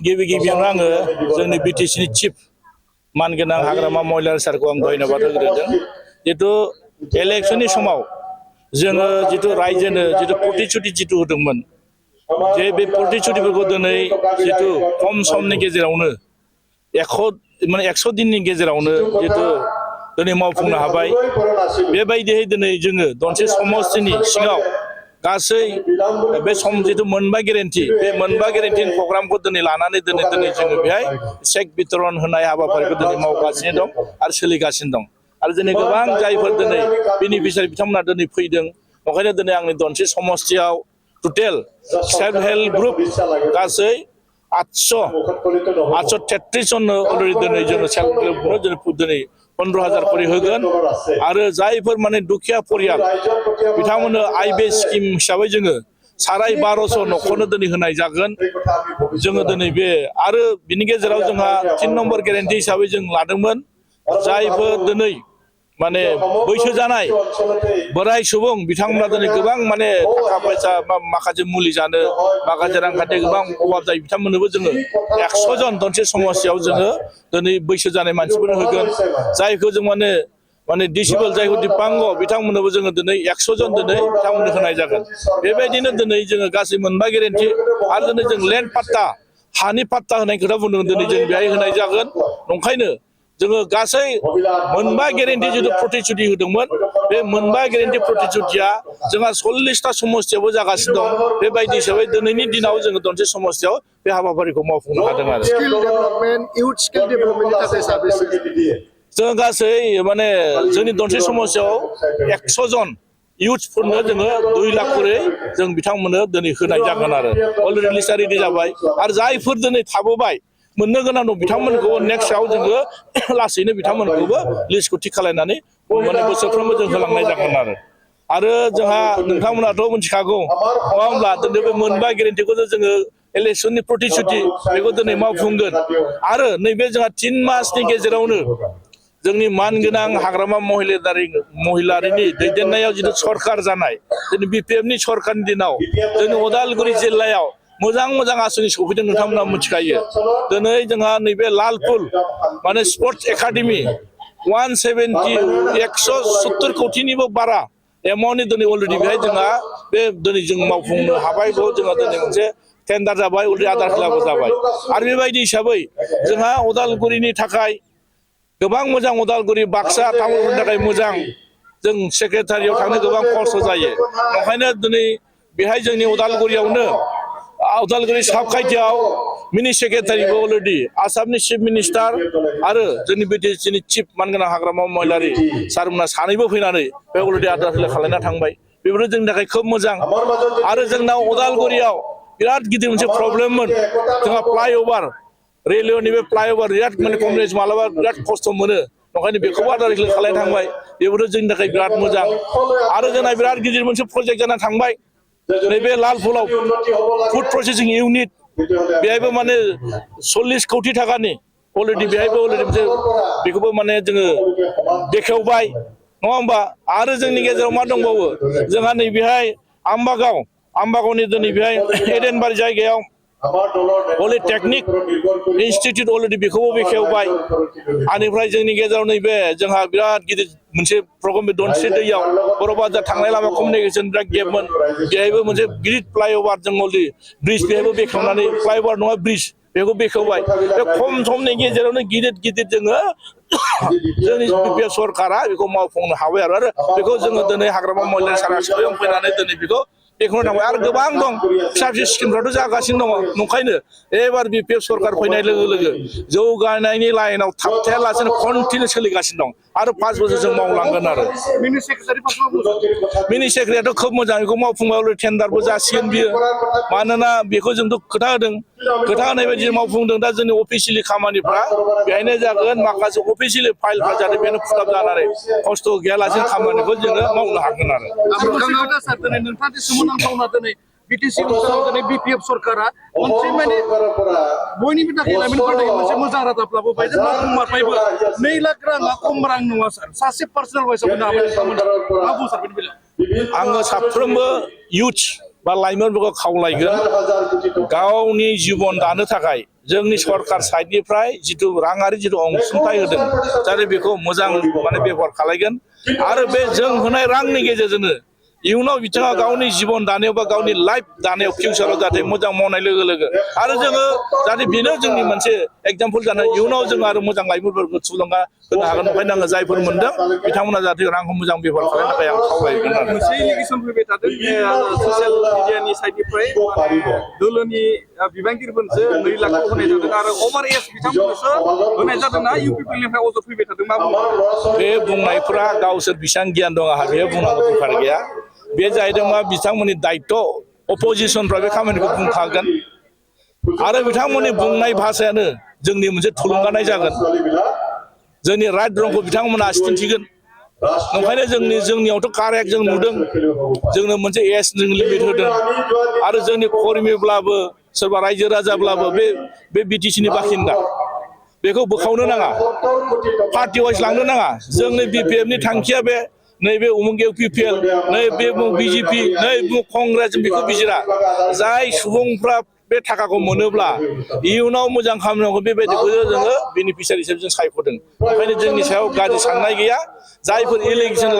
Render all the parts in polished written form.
गिबियावनो आङो जोंनि बिटिसिनि चिफ मानगोनां हाग्रामा महिलारि सारखौ आं धन्यबाद होग्रोदों जितु इलेक्शननि समाव जोङो जितु रायजोनो जितु प्रतिश्रुति जितु होदोंमोन जे बे प्रतिश्रुतिफोरखौ दिनै जितु खम समनि गेजेरावनो 100 दिननि गेजेरावनो जितु दिनै मावफुंनो हाबाय बेबायदियै दिनै जोङो दनसे समस्तिनि सिङाव गासै बे सम जितु मोनबा गेरेन्टि बे मोनबा गेरेन्टिनि प्रग्रामखौ दिनै लानानै दिनै जोङो बेहाय चेक बितरन होनाय हाबाफारिखौ दिनै मावगासिनो दं आरो सोलिगासिनो दं आरो दिनै गोबां जायफोर दिनै बेनिफिसियारि बिथांमोना दिनै फैदों ओंखायनो दिनै आंनि दनसे समस्तियाव टटेल सेल्फ हेल्प ग्रुप गासै 833 जननो अलरेडि दिनै जोङो सेल्फ हेल्प ग्रुपनो दिनै 15,000 करि होगोन आरो जायफोर माने दुखिया परियाल बिथांमोननो आइबे स्किम हिसाबै जोङो 1250 न'खरनो दिनै होनाय जागोन जोङो दिनै बे आरो बिनि गेजेराव जोंहा 3 नम्बर गेरेन्टि हिसाबै जों लादोंमोन जायफोर दिनै माने बैसो जानाय बोराय सुबुं बिथांमोना दिनै गोबां माने थाखा फैसा बा माखासे मुलि जानो माखासे रांखान्थि गोबां अभाब जायो बिथांमोननोबो जोङो 100 जन दनसे समस्यायाव जोङो दिनै बैसो जानाय मानसिफोरनो होगोन जायखौ जों माने डिसेबल जायखौ दिपांग बिथांमोननोबो जोङो दिनै 100 जन दिनै बिथांमोननो होनाय जागोन बेबायदिनो दिनै जोङो गासै मोनबा गेरेन्टि आरो दिनै जों लेन्ड पाट्टा हानि पाट्टा होनाय खोथा बुंदों दिनै जों बेहाय होनाय जागोन नंखायनो जोङो गासै मोनबा गेरेन्टि जितु प्रतिश्रुति होदोंमोन बे मोनबा गेरेन्टि प्रतिश्रुतिया जोंहा 40टा समस्तियावबो जागासिनो दं बेबायदि हिसाबै दिनैनि दिनाव जोङो दनसे समस्तियाव बे हाबाफारिखौ मावफुंनो हादों आरो जों गासै माने जोंनि दनसे समस्याव 100 जन इउथफोरनो जोङो 2 लाख करि जों बिथांमोननो दिनै होनाय जागोन आरो अलरेडि लिस्टआ रेडि जाबाय आरो जायफोर दिनै थाबोबाय मोननो गोनां दं बिथांमोनखौ नेक्स्टआव जोङो लासैनो बिथांमोनखौबो लिस्टखौ थिग खालायनानै माने बोसोरफ्रोमबो जों होलांनाय जागोन आरो जोंहा नोंथांमोनाथ' मिथिखागौ नङा होमब्ला दिनै बे मोनबा गेरेन्टिखौ जोङो इलेक्शननि प्रतिश्रुति बेखौ दिनै मावफुंगोन आरो नैबे जोंहा 3 मासनि गेजेरावनो जोंनि मानगोनां हाग्रामा महिलारिनि दैदेननायाव जितु सरकार जानाय जोंनि बिपिएफनि सरकारनि दिनाव जोंनि उदालगुरि जिल्लायाव मोजां आसनि सफैदों नोंथांमोना मिथिखायो दिनै जोंहा नैबे लालपुल माने स्पर्ट्स एकाडेमि 170 कोटिनिबो बारा एमाउन्टनि दिनै अलरेडि बेहाय जोंहा बे दिनै जों मावफुंनो हाबाय जोंहा दिनै मोनसे टेन्डार जाबाय अलरेडि आदार खालामो जाबाय आरो बेबायदि हिसाबै जोंहा उदालगुरिनि थाखाय गोबां मोजां उदालगुरि बाक्सा टाउनफोरनि थाखाय मोजां जों सेक्रेटारियाव थांनो गोबां खस्थ' जायो ओंखायनो दिनै बेहाय जोंनि उदालगुरियावनो उदालगुरि साब खायथियाव मिनि सेक्रेटारिबो अलरेडि आसामनि चिफ मिनिस्टार आरो जोंनि बिटिसिनि चिफ मानगोनां हाग्रामा महिलारि सारमोना सानैबो फैनानै बे अलरेडि आदार खालामना थांबाय बेफोरो जोंनि थाखाय खोब मोजां आरो जोंनाव उदालगुरियाव बिराद गिदिर मोनसे प्रब्लेममोन जोंहा फ्लाइअभार रेलवेनि बे फ्लाइअभार बिराद माने कमप्लेक्स मालाबा बिराद खस्थ' मोनो ओंखायनो बेखौबो आदार खालामना थांबाय बेफोरो जोंनि थाखाय बिराद मोजां आरो जोंना बिराद गिदिर मोनसे प्रजेक्ट जाना थांबाय नैबे लालपुलाव फुड प्रसेसिं इउनिट बेहायबो माने 40 कोटि टाकानि अलरेडि बेहायबो अलरेडि बेखौबो माने जोङो बेखेवबाय नङा होमबा आरो जोंनि गेजेराव मा दंबावो जोंहा नैबेहाय आम्बागावनि दिनै बेहाय एडेनबारि जायगायाव पलिटेकनिक इन्स्टिटिउट अलरेडि बेखौबो बेखेवबाय आनिफ्राय जोंनि गेजेराव नैबे जोंहा बिराद गिदिर मोनसे प्रग्राम दनसे दैयाव बर' बाजार थांनाय लामा कमिउनिकेसन बिराद गेपमोन बेहायबो मोनसे गिदिर फ्लाइअभार जों अलरेडि ब्रिज बेहायबो बेखेवनानै फ्लाइअभार नङा ब्रिज बेखौ बेखेवबाय बे खम समनि गेजेरावनो गिदिर जोङो जोंनि बिपिएफ सरकारा बेखौ मावफुंनो हाबाय आरो बेखौ जोङो दिनै हाग्रामा महिलारि सारा स्वयं फैनानै दिनै बेखौ बेखौनो थांबाय आरो गोबां दं फिसा स्किमफ्राथ' जागासिनो दङ नंखायनो एबार बिपिएफ सरकार फैनाय लोगो लोगो जौगानायनि लाइनाव थाबथायालासेनो कन्टिनिउ सोलिगासिनो दं आरो 5 बोसोर जों मावलांगोन आरो मिनि सेक्रेटारियाथ' खोब मोजां बेखौ मावफुंबाय अलरेडि टेन्डारबो जासिगोन बियो मानोना बेखौ जोंथ' खोथा होनाय बायदि मावफुंदों दा जोंनि अफिसियेलि खामानिफ्रा बेहायनो जागोन माखासे अफिसियेलि फाइलफ्रा जाहाथे बेनो फुलाप जानानै खस्थ' गैयालासेनो खामानिखौ जोङो मावनो हागोन आरो बिटिसि ओनसोलाव दिनै बिपिएफ सरकारा मोनसे माने बयनिबो थाखाय लाइमोनफोरनि मोनसे मोजां रादाब लाबोबाय जे मावफुंमारबायबो 2 लाख राङा खम रां नङा सार सासे पार्सनेल वाइस होनो हाबाय मा बुं सार बेनि बेलायाव आङो साफ्रोमबो इउथ बा लाइमोनफोरखौ खावलायगोन गावनि जिबन दानो थाखाय जोंनि सरकार साइडनिफ्राय जिथु राङारि जिथु अनसुंथाइ होदों जाहाथे बेखौ मोजां माने बेबहार खालायगोन आरो बे जों होनाय रांनि गेजेरजोंनो इयुनाव बिथाङा गावनि जिबन दानायाव बा गावनि लाइफ दानायाव फिउचाराव जाहाथे मोजां मावनाय लोगो लोगो आरो जोङो जाहाथे बेनो जोंनि मोनसे एग्जाम्पल जानो इयुनाव जों आरो मोजां लाइमोनफोरखौ थुलुंगा होनो हागोन ओंखायनो आङो जायफोर मोनदों बिथांमोना जाहाथे रांखौ मोजां बेबहार खालामनो थाखाय आं खावलायगोन आरो मोनसे एलिगेसन फैबाय थादों ससियेल मिडियानि साइडनिफ्राय दोलोनि बिबानगिरिफोरसो 2 लाख होनाय जादों आरो अभार एज बिथांमोननोसो होनाय जादों ना इउपिपिएलनिफ्राय अजद फैबाय थादों मा बुङो बे बुंनायफ्रा गावसोर बेसेबां गियान दं आंहा बेयो बुंनांगौ दरखार गैया बे जाहैदों मा बिथांमोननि दायित्व अपोजिसनफ्रा बे खामानिखौ बुंखागोन आरो बिथांमोननि बुंनाय भाषायानो जोंनि मोनसे थुलुंगानाय जागोन जोंनि राइट रंखौ बिथांमोना दिन्थिगोन ओंखायनो जोंनियावथ' कारेक्ट जों नुदों जोंनो मोनसे एज जों लिमिट होदों आरो जोंनि कर्मिब्लाबो सोरबा रायजो राजाब्लाबो बे बिटिसिनि बासिन्दा बेखौ बोखावनो नाङा पार्टि वाइज लांनो नाङा जोंनि बिपिएफनि थांखिया बे नैबे उमुग इउपिपिएल नैबे बिजेपि नैबे कंग्रेस बेखौ बिजिरा जाय सुबुंफ्रा बे थाखाखौ मोनोब्ला इयुनाव मोजां खामानियाव बेबायदिखौ जोङो बेनिफिसियारि हिसाबै जों सायख'दों ओंखायनो जोंनि सायाव गाज्रि साननाय गैया जायफोर इलेक्सन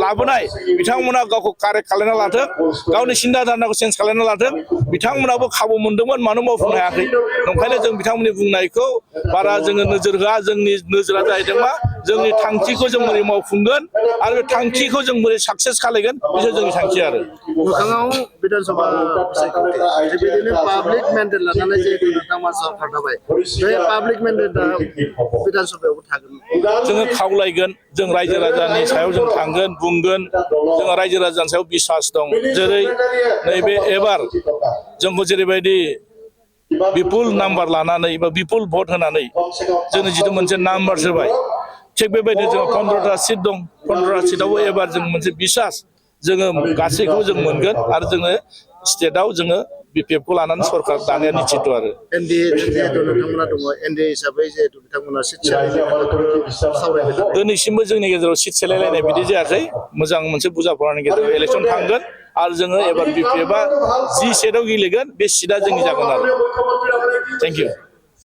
लाबोनाय बिथांमोना गावखौ कारेक्ट खालामना लाथों गावनि सिन्था धारनाखौ चेन्ज खालामना लाथों बिथांमोनाबो खाबु मोनदोंमोन मानो मावफुंनो हायाखै ओंखायनो जों बिथांमोननि बुंनायखौ बारा जोङो नोजोर होआ जोंनि नोजोरा जाहैदों मा जोंनि थांखिखौ जों बोरै मावफुंगोन आरो बे थांखिखौ जों बोरै साक्सेस खालायगोन बिसोर जोंनि थांखि आरो मोखाङाव बिधानसभा सायख'थि बेबायदिनो पाब्लिक मेन्डेट लानानै जिहेतु नोंथाङा सरकार दाबाय बे पाब्लिक मेन्डेटआ बिधानसभायावबो थागोन जोङो खावलायगोन जों रायजो राजानि सायाव जों थांगोन बुंगोन जोङो रायजो राजानि सायाव बिसास दं जेरै नैबे एबार जोंखौ जेरैबायदि बिपुल नाम्बार लानानै बा बिपुल भट होनानै जोंनो जिथु मोनसे नाम्बार होबाय थिग बेबायदिनो जोङो 15टा सिट दं 15टा सिटआवबो एबार जों मोनसे बिसास जोङो गासैखौबो जों मोनगोन आरो जोङो स्टेटआव जोङो बिपिएफखौ लानानै सरकार दानाया निश्चित आरो एनडिए जिहेतु नोंथांमोना दङ एनडिए हिसाबै जिहेतु बिथांमोना सिट सावरायबाय दिनैसिमबो जोंनि गेजेराव सिट सेलायलायनाय बिदि जायाखै मोजां मोनसे बुजाफोरनि गेजेराव इलेक्सन थांगोन आरो जोङो एबार बिपिएफआ जि सिटआव गेलेगोन बे सिटआ जोंनि जागोन आरो थेंक इउ